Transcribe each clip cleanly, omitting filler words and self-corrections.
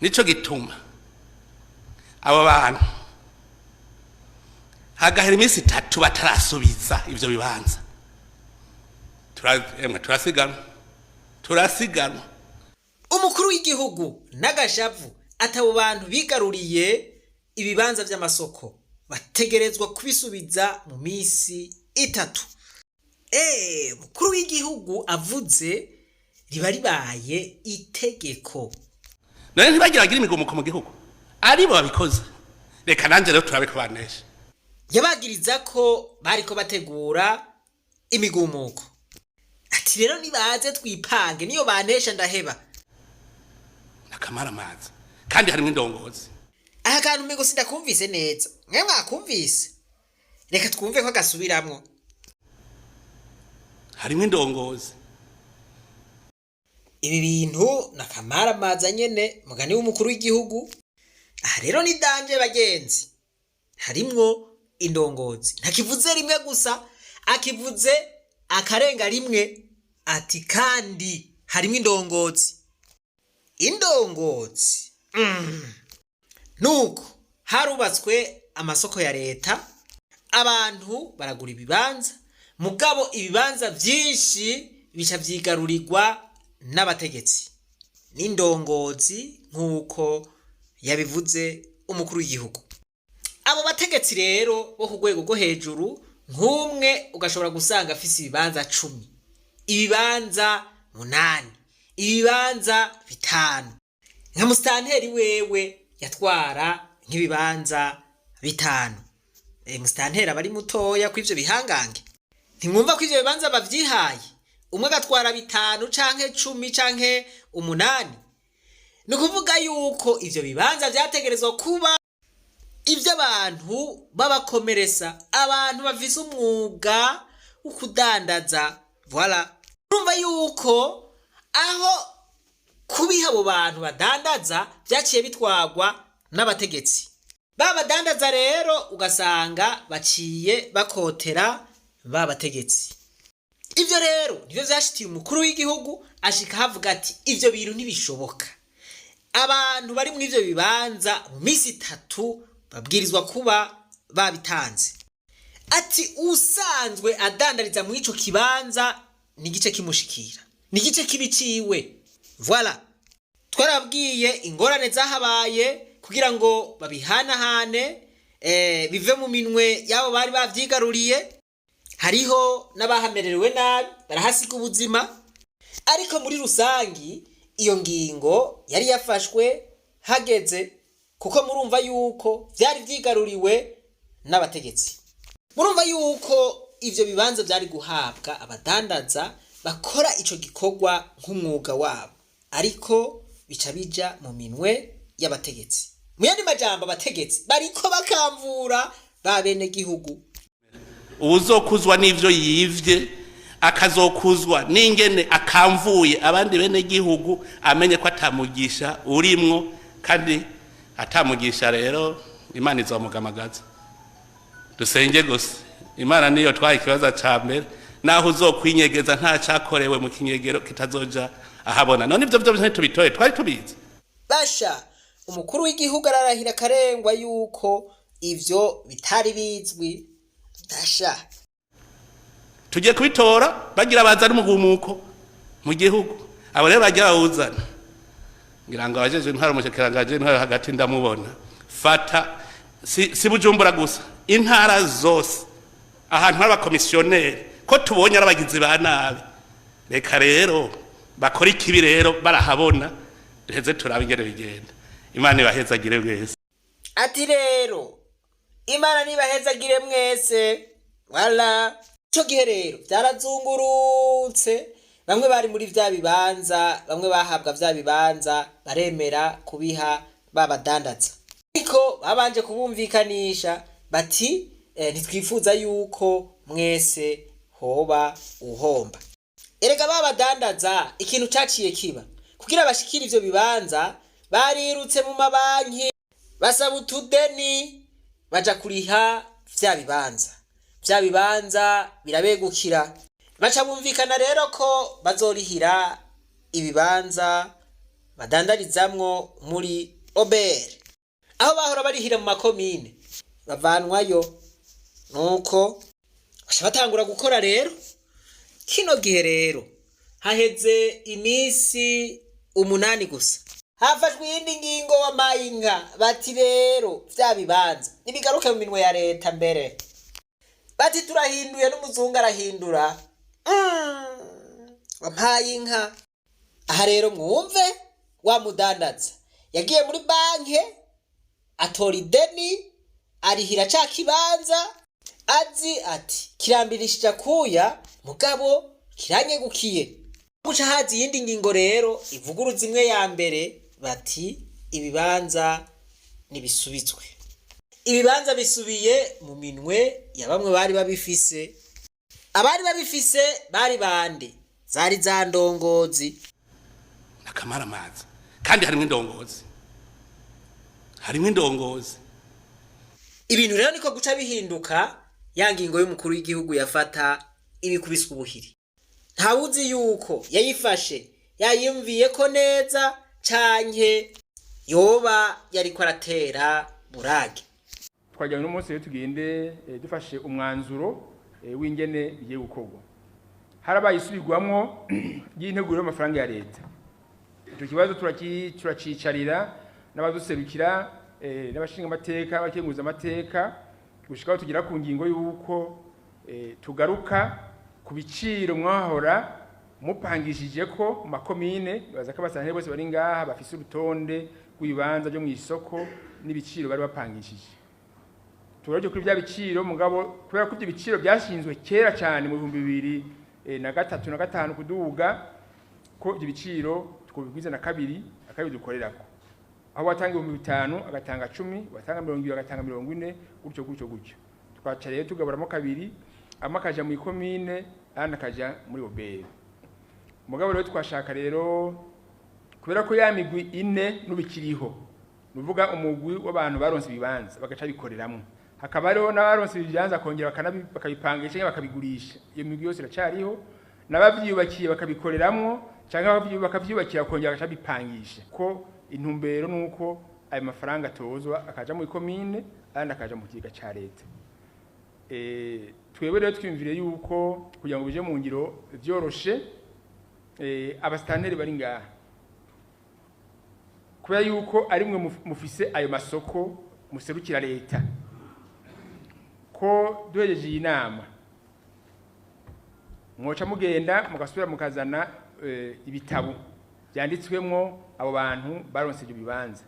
Nico gituma abo bantu hagahera iminsi 3 batarasubiza ivyo bibanza, emwe, turasiganwa, turasiganwa. Umukuru w'igihugu n'agashavu atabo bantu bigaruriye ibibanza vy'amasoko bategerezwa kubisubiza mu minsi 3. Umukuru w'igihugu avuze riba ribaye itegeko. None ntibagira bagira imigumuko mu gihugu aribo babikoze? Reka nanje rero turabe ko banesha. Yabagiriza ko bariko bategura imigumuko, ati rero nibaze twipange, niyo banesha ndaheba. N'akamaramaza, kandi harimo indongozi. Aha kantu umengo sindakumvise neza, mwe mwakumvise? Reka twumve ko agasubiramwo. Harimo indongozi. Ibi bintu n'akamaramaza nyene, mugani w'umukuru w'igihugu. Aha rero ni danger, bagenzi. Harimwo indongozi, ntakivuze rimwe gusa, akivuze akarenga rimwe, ati kandi harimwo indongozi, indongozi. Nuko harubatswe amasoko ya leta, abantu baragura ibibanza, mugabo ibibanza vyinshi bica vyigarurirwa n'abategetsi n'indongozi, nk'uko yabivuze umukuru w'igihugu. Abo bategetsi rero bo ku rwego rwo hejuru, nk'umwe ugashobora gusanga afise ibibanza 10, ibibanza 8, ibibanza 5. Nka musitanteri wewe yatwara nk'ibibanza 5. Musitanteri aba ari mutoya kw'ivyo bihangange. Ntimwumva ko ivyo bibanza bavyihaye, umwe agatwara 5 canke 10 canke 8? Ni ukuvuga yuko ivyo bibanza vyategerezwa kuba ivy'abantu b'abakomeresa, abantu bafise umwuga wo kudandaza. Voilà, urumva yuko aho kubiha abo bantu badandaza vyaciye bitwarwa n'abategetsi. Ba badandaza rero ugasanga baciye bakotera ba bategetsi. Ivyo rero nivyo vyashitiye umukuru w'igihugu, ashika havuga ati ivyo bintu ntibishoboka, abantu bari muri ivyo bibanza mu minsi 3 babwirizwa kuba babitanze. Ati usanzwe adandariza muri ico kibanza ni igice kimushikira, ni igice kibiciwe. Voilà, twarabwiye ingorane zahabaye kugira ngo babihanahane, bive mu minwe y'abo bari bavyigaruriye. Hariho n'abahamererewe nabi, barahasiga ubuzima. Ariko muri rusangi iyo ngingo yari yafashwe hageze, kuko murumva yuko vyari vyigaruriwe n'abategetsi. Murumva yuko ivyo bibanza vyari guhabwa abadandaza bakora ico gikorwa nk'umwuga wabo, ariko bica bija mu minwe y'abategetsi. Mu yandi majambo, abategetsi bariko bakamvura ba bene gihugu. Uwuzokuzwa n'ivyo yivye, akazokuzwa n'ingene akamvuye abandi bene gihugu, amenye ko atamugisha urimwo. Kandi atamugisha rero, Imana izomugamagaza. Dusenge gusa, Imana niyo twaye ikibazo ca mbere. Naho uzokwinyegeza, nta cakorewe mu kinyegero kitazoja ahabona. None ivyo vyose ntitubitoye, twari tubizi. Basha, umukuru w'igihugu ararahira akarengwa yuko ivyo bitari bizwi, basha. Tugiye kubitora bagira bazana umugumuko mu gihugu. Abo rero bagira bawuzana, ngira ngo abajeje intwaro, umushikiranganji intwaro hagati ndamubona, fata si Bujumbura gusa, intara zose ahantu hari abakomisiyoneri, ko tubonye ari abagizi ba nabi, reka rero bakora ikibi rero barahabona, duheze turabe ingene bigenda. Imana ibahezagire mwese. Ati rero Imana nibahezagire mwese. Wala ico gihe rero vyarazungurutse, bamwe bari muri vya bibanza, bamwe bahabwa vya bibanza baremera kubiha babadandaza, ariko babanje kubumvikanisha bati ntitwifuza yuko mwese hoba uhomba. Erega babadandaza, ikintu caciye kiba kugira bashikire ivyo bibanza, barirutse mu mabanki, basaba utudeni, baja kuriha vya bibanza. Vya bibanza birabegukira, baca bumvikana rero ko bazorihira ibibanza. badandarizamwo muri OBR, aho bahora barihira mu makomine bavanwayo, nuko baca batangura gukora. Rero kino gihe rero haheze iminsi 8 gusa hafashwe iyindi ngingo wa mayinka, bati rero vya bibanza nibigaruke mu minwe ya leta. Mbere bati turahinduye, n'umuzungu arahindura. Wampaye inka. Aha rero mwumve, wa mudandaza yagiye muri banke atora ideni, arihira ca kibanza, azi ati kirambirishije akuya, mugabo kiranyegukiye. Guca haza iyindi ngingo rero ivuguruza imwe ya mbere, bati ibibanza nibisubizwe. Ibibanza bisubiye mu minwe ya bamwe bari babifise. Abari babifise bari bande? Zari za ndongozi. Akamaramaza, kandi harimo indongozi, harimo indongozi. Ibintu rero niko guca bihinduka. Ya ngingo y'umukuru w'igihugu yafata ibikubiswe ubuhiri, ntawuzi yuko yayifashe yayiyumviye ko neza canke yoba yariko aratera burage. Twagira uno munsi rero tugende dufashe umwanzuro w'ingene bigiye gukorwa. Harabaye isubirwamwo ry'integuro y'amafaranga ya leta. Ico kibazo turacicarira n'abaduserukira, n'abashinga amateka, abakenguza amateka, gushikaho tugera ku ngingo y'uko tugaruka ku biciro mwahora mupangishije ko mu makomine. Baza ko abasanteri bose bari ngaha bafise urutonde rw'ibibanza byo mw'isoko n'ibiciro bari bapangishije. Turaje kuri bya biciro, mugabo kubera ko ibyo biciro byashinzwe kera cyane mu 2003 na 5 kuduga, ko ibyo biciro twobigwiza na kabiri akabidukorerako. Aho watanga 5000 agatanga 10, watanga 20 agatanga 40, gutyo gutyo gutyo. Twaca rero tugaburamo kabiri, amwe akaja mu ikomine, ayandi akaja muri OBR. Mugabo rero twashaka rero, kubera ko ya migwi ine n'ubikiriho, nuvuga umugwi w'abantu baronse ibibanza bagaca bikoreramwo, hakaba hariho n'abaronse ibibanza kongera bakabipangisha canke bakabigurisha, iyo migwi yose iracariho, n'abavyiyubakiye bakabikoreramwo canke bakavyiyubakira kongera bagaca bipangisha. Ko intumbero nuko ayo mafaranga atozwa akaja mu ikomine, ayandi akaja mu kigega ca leta. Twebwe rero twiyumvire yuko kugira ngo bije mu ngiro vyoroshe, abasitanteri bari ngaha, kubera yuko ari mwe mufise ayo masoko muserukira leta, ko duhejeje iyi nama mwoca mugenda mugasubira mukazana ibitabo byanditswemwo abo bantu baronse ibyo bibanza,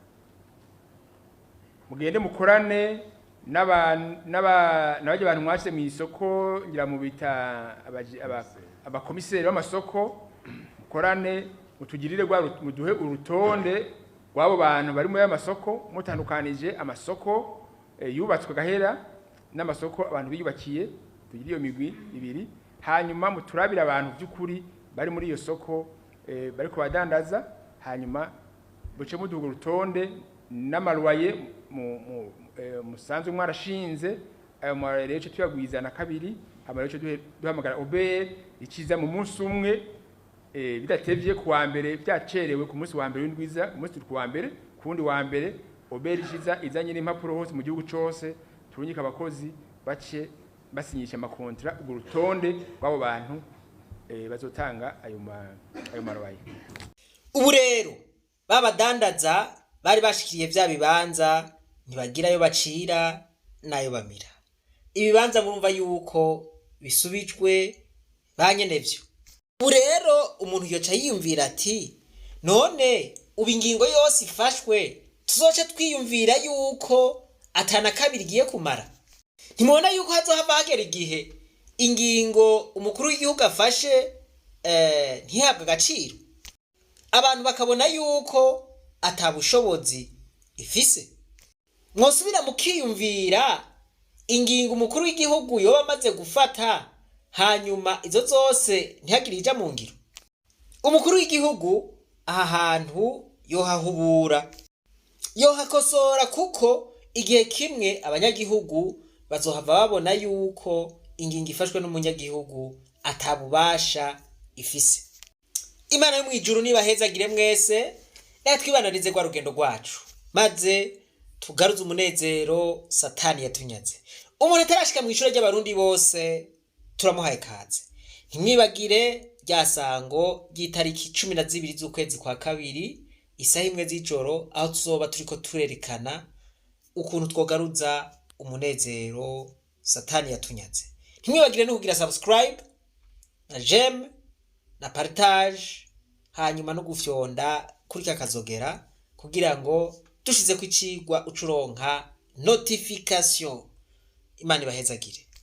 mugende mukorane n'abarya bantu mwashyize mu isoko, ngira mu bita abakomiseri b'amasoko, mukorane mutugirire muduhe urutonde rw'abo bantu bari muri ayo masoko, mutandukanije amasoko yubatswe gahera n'amasoko abantu biyubakiye, tugire iyo migwi ibiri. Hanyuma muturabire abantu by'ukuri bari muri iyo soko bari kubadandaza, hanyuma buce muduha urutonde n'amaruwaye musanzwe mwarashinze. Ayo maruwaye rero tuyagwiza na kabiri, hama rero duhamagara OBR ikiza mu munsi umwe, bidatevye ku wa mbere, byacerewe ku munsi wa mbere w'indwiza, umunsi turi ku wa mbere, ku wundi wa mbere OBR ikiza izanye n'impapuro hose mu gihugu cose, turungika abakozi bace basinyisha amakontra urwo rutonde rw'abo bantu bazotanga ayo maruwaye. Ubu rero babadandaza bari bashikiriye vya bibanza ntibagira ayo bacira n'ayo bamira. Ibibanza murumva yuko bisubijwe ba nyenevyo. Ubu rero umuntu yoca yiyumvira ati none ubu ingingo yose ifashwe tuzoca twiyumvira yuko atana kabiri igiye kumara? Ntimubona yuko hazohava hagera igihe ingingo umukuru w'igihugu afashe ntihabwe agaciro, abantu bakabona yuko ata bushobozi ifise? Mwosubira mukiyumvira ingingo umukuru w'igihugu yoba amaze gufata, hanyuma izo zose ntihagire ija mu ngiro. Umukuru w'igihugu aha hantu yohahubura, yohakosora, kuko igihe kimwe abanyagihugu bazohava babona yuko ingingo ifashwe n'umunyagihugu atabubasha ifise. Imana yo mw'ijuru nibahezagire mwese. Reka twibananize rwa rugendo rwacu, maze tugaruze umunezero Satani yatunyaze. Umuntu atarashika mu ishuri ry'Abarundi bose, turamuhaye kaze. Ntimwibagire rya sango ry'itariki 12 z'ukwezi kwa kabiri, isaha 1 z'ijoro, aho tuzoba turiko turerekana ukuntu twogaruza umunezero Satani yatunyaze. Ntimwibagire no kugira subscribe na j'aime na partage, hanyuma no gufyonda kuri ka kazogera kugira ngo dushize ku icigwa ucuronka notification. Imana ibahezagire.